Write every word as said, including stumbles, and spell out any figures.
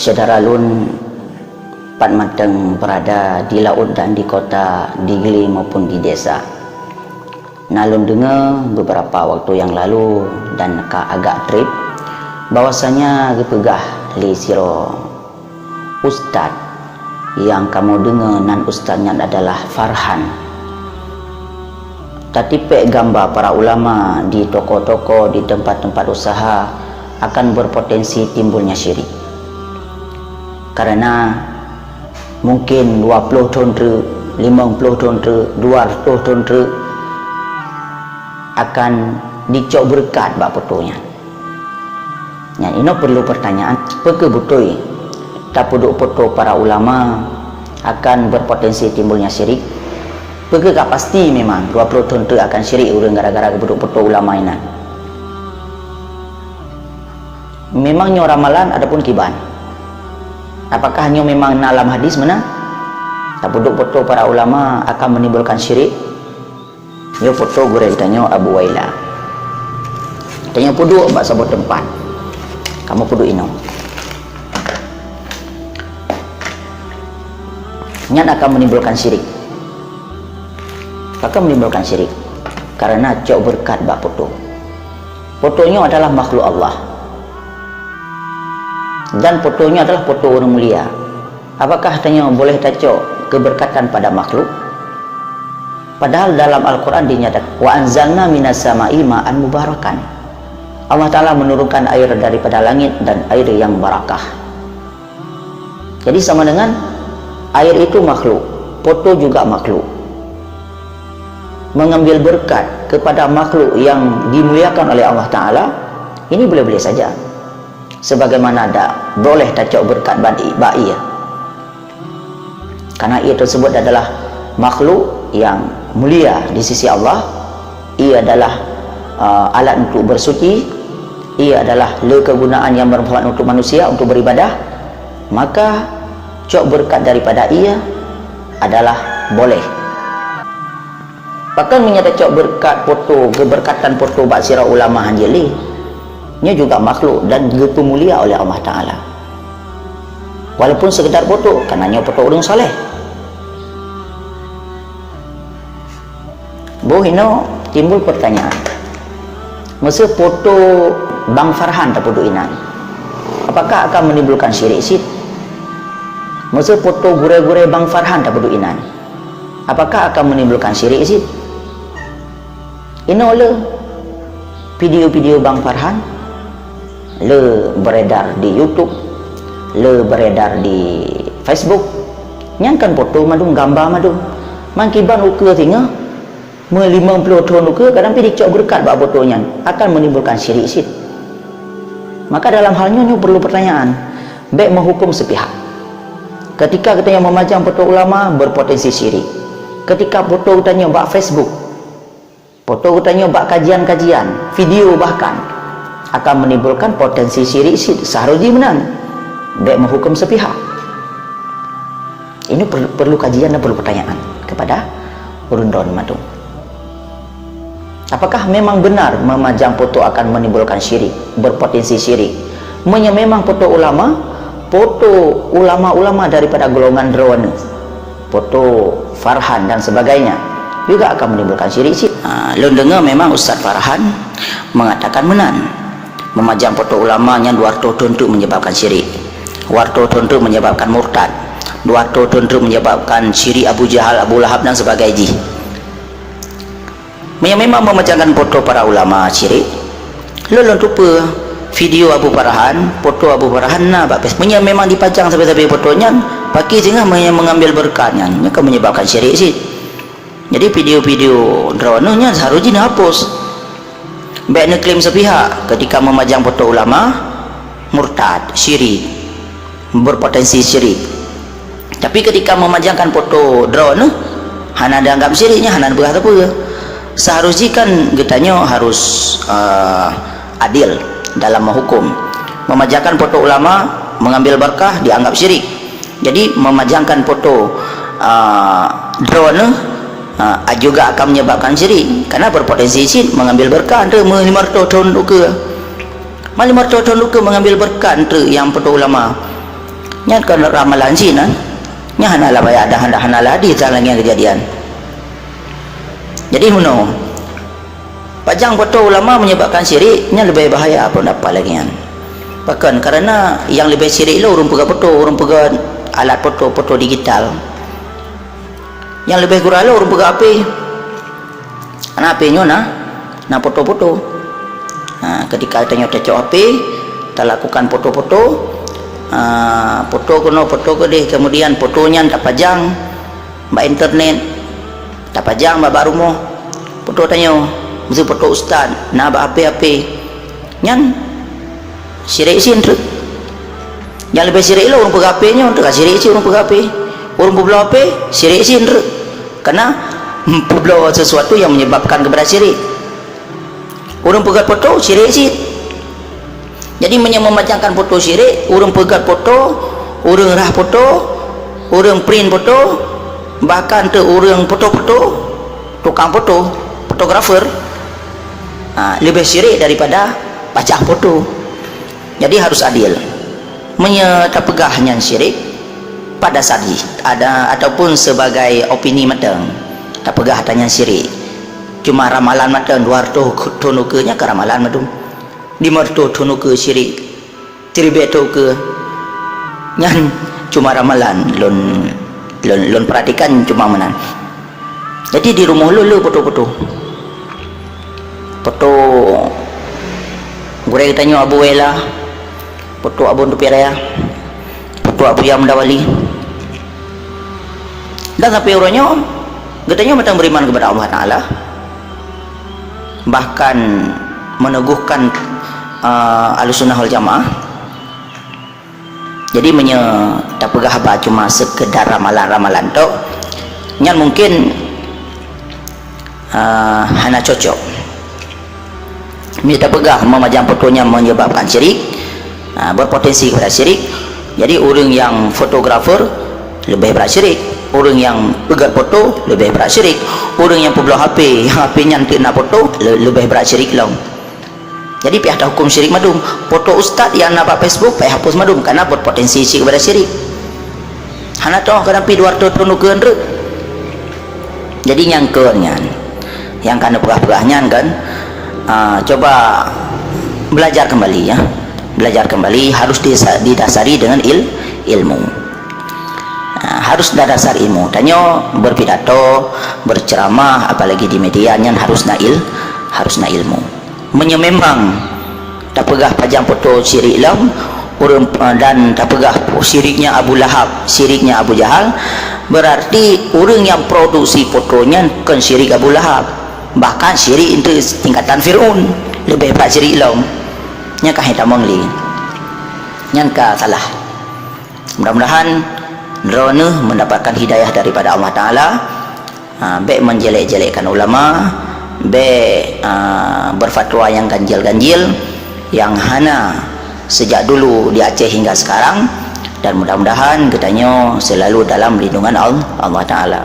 Syedara lôn, pat mantong berada di laôt dan di kota, di gli maupun di desa. Na lôn deungoe beberapa waktu nyang lalu dan ka agak treb, bahwasanya geupeugah lé sidroe ustaz nyang kamoe deungoe nan ustaz nyan adalah Farhan. Tatipék gamba para ulama di toko-toko, di tempat-tempat usaha akan berpotensi timbulnya syirik. Karena mungkin dua ploh thon treuk, limong ploh thon treuk, dua reutôh thon treuk akan dicok beureukat bak poto nyan. Nyan inoe perlu pertanyaan, peu kheueh beutôi tapeuduek poto para ulama akan berpotensi timbulnya syirik? Peu kheueh ka pasti memang dua ploh thon treuk akan syirik ureuëng gara-gara geupeuduek poto ulama inan? Memang nyoe ramalan ataupun kiban? Apakah nyoe memang na lam hadis meunan? Tapeuduek poto para ulama akan menimbulkan syirik? Nyoe poto gurée geutanyoe Abu Waila. Tanyoe peuduek bak saboh teumpat. Kamoe peuduek inoe. Nyan akan menimbulkan syirik. Akan menimbulkan syirik. Karena cok beureukat bak poto. Poto nyoe adalah makhluk Allah. Dan poto nyoe adalah poto ureuëng mulia. Apakah tanyoe boleh tacok keberkatan pada makhluk? Padahal dalam Al-Quran dinyatakan, "Wa anzalna minas sama'i ma'an mubarakan." Allah Ta'ala menurunkan air daripada langit dan air yang barakah. Jadi sama dengan air itu makhluk, poto juga makhluk. Mengambil berkat kepada makhluk yang dimuliakan oleh Allah Ta'ala, ini boleh-boleh saja. Sebagaimana ada boleh tacok beureukat bak ie. Karena ie tersebut adalah makhluk yang mulia di sisi Allah. Ie adalah, uh, alat untuk bersuci. Ie adalah le kegunaan yang bermanfaat untuk manusia, untuk beribadah. Maka cok beureukat daripada ie adalah boleh. Pakon meunyoe tacok beureukat poto, keubeureukat poto bak sidroe ulama hanjeuet lé, nyoe juga makhluk dan geupeumulia oleh Allah Ta'ala. Walaupun sekedar poto, karena nyoe poto ureuëng saleh. Boh inoe timbul pertanyaan. Meuseu poto Bang Farhan tapeuduek inan, apakah akan menimbulkan syirik cit? Meuseu poto gurée-gurée Bang Farhan tapeuduek inan, apakah akan menimbulkan syirik cit? Inoe le video-video Bang Farhan le beredar di YouTube, le beredar di Facebook. Nyan kan poto mandum, gamba mandum. Mangkiban ukeue singoh, meulimong ploh thon ukeue, kadang pih dicok beureukat bak poto nyan, akan menimbulkan syirik cit. Maka dalam hal nyoe, nyoe perlu pertanyaan. Bék meuhukum sepihak. Ketika geutanyoe meumajang poto ulama, berpotensi syirik. Ketika poto geutanyoe bak Facebook, poto geutanyoe bak kajian-kajian, video bahkan, akan menimbulkan potensi syirik cit, seuharôh jih meunan. Bék meuhukum sepihak. Ini per-, perlu kajian dan perlu pertanyaan kepada ureuëng droen mandum. Apakah memang benar meumajang poto akan menimbulkan syirik, berpotensi syirik? Meunyoe memang poto ulama, poto ulama-ulama daripada golongan droeneuh, poto Farhan dan sebagainya, juga akan menimbulkan syirik cit. Ha, lôn deungoe memang Ustaz Farhan mengatakan meunan. Meumajang poto ulama nyan dua reutôh thon treuk menyebabkan syirik. Dua reutôh thon treuk menyebabkan murtad. Dua reutôh thon treuk menyebabkan syirik Abu Jahal, Abu Lahab dan sebagai jih. Meunyoe memang meumajangkan poto para ulama syirik, lôn, lôn tupeue video Abu Farhan, poto Abu Farhan na bak Facebook. Meunyoe memang dipajang sabe-sabe poto nyan, pakri singoh meunyoe mengambil berkat nyan, nyan ka menyebabkan syirik cit. Jadi video-video droeneuh nyan seuharôh jih neuhapus. Bék neuklaim sepihak, ketika meumajang poto ulama, murtad, syirik, berpotensi syirik. Tapi ketika meumajangkan poto droeneuh, hana dianggap syirik nyan, hana neupeugah sapeue. Seuharôh jih kan geutanyoe harôh, eh, adil dalam meuhukum. Meumajangkan poto ulama, mengambil berkah, dianggap syirik. Jadi, meumajangkan poto, ah, droeneuh, ah, juga akan menyebabkan syirik. Karena berpotensi cit mengambil berkah, ente meulimong reutôh thon ukeue. Meulimong reutôh thon ukeue mengambil berkah ente nyang poto ulama. Nyan kon ramalan cit nyan. Nyan hana lah ayat, hana, hana lah hadis dalam nyan keujadian. Jadi, meunoe, pajang foto ulama menyebabkan syirik, nyan leubeh bahaya pendapat lagèe nyan. Pakon? Karena nyang leubeh syirik lom ureueng peugöt foto, ureueng peugöt alat foto, foto digital. Nyang leubeh gura lom ureueng peugöt H P. Karena H P nyoe na, na foto-foto. Ha, ketika tanyoe tacok H P, talakukan foto-foto, ha, foto keunoe, foto keudeh, kemudian foto nyan tapajang bak internet, tapajang bak, bak rumoh. Foto tanyoe, miseu foto ustaz, na bak H P, H P. Nyan syirik cit treuk. Nyang leubeh syirik lom ureueng peugöt H P nyoe, teuka syirik cit ureueng peugöt H P. Ureueng peubloe H P, syirik cit treuk. Karena peubloe sesuatu yang menyebabkan kepada syirik. Ureueng peugöt foto, syirik cit. Jadi, meunyoe meumajangkan foto syirik, ureueng peugöt foto, ureueng rah foto, ureueng print foto, bahkan teuk ureueng foto-foto, tukang foto, fotografer, ha, leubeh syirik daripada pajang foto. Jadi, harus adil. Meunyoe tapeugah nyan syirik, pada saat jih, ada, ataupun sebagai opini mantong, tapeugah ata nyan syirik. Cuma ramalan mantong, dua reutôh thon ukeue nyan ka ramalan mandum. Lima reutôh thon ukeue syirik. Siribèe thon ukeue. Nyan cuma ramalan lôn, lôn, lôn perhatikan cuma meunan. Jadi di rumoh lôn le foto-foto. Foto gurèe geutanyoe Abu Wela, foto Abu Tupiraya, foto Abu Yam Dawali. Dan sampai uroe nyoe, geutanyoe mantong beriman kepada Allah Taala. Bahkan meneguhkan, eh, Ahlussunnah wal Jamaah. Jadi, meunyoe tapeugah haba cuma sekedar ramalan-ramalan tok, nyan mungkin, eh, hana cocok. Meunyoe tapeugah meumajang foto nyan menyebabkan syirik, eh, berpotensi kepada syirik, jadi ureueng nyang fotografer leubeh brat syirik, ureueng nyang peugöt foto leubeh brat syirik, ureueng nyang peubloe H P, nyang H P nyan teuk na foto, le-, leubeh brat syirik lom. Jadi, payah tahuköm syirik mandum. Foto ustaz nyang na bak Facebook, payah hapus mandum, karena berpotensi cit kepada syirik. Hana toh ka sampai dua reutôh thon ukeue treuk. Jadi, nyang keu nyan, nyang ka neupeugah-peugah nyan kan, ah, coba belajar kembali, ya. Belajar kembali harus disa-, didasari dengan il-, ilmu. Ah, harus ada dasar ilmu. Tanyoe berpidato, berceramah, apalagi di media, nyan harus na il-, harus na ilmu. Meunyoe memang tapeugah pajang foto syirik lom, ureueng, eh, dan tapeugah syiriknya Abu Lahab, syiriknya Abu Jahal, berarti ureueng nyang produksi foto nyan kon syirik Abu Lahab, bahkan syirik itu tingkatan Fir'aun, leubeh brat syirik lom. Nyan ka hana tamong lé. Nyan ka salah. Mudah-mudahan droeneuh mendapatkan hidayah daripada Allah Taala. Ha, bèk menjelek-jelekkan ulama, bèk, ah, berfatwa yang ganjil-ganjil, yang hana sejak dulu di Aceh hingga sekarang, dan mudah-mudahan geutanyoe selalu dalam lindungan Al-, Allah Taala.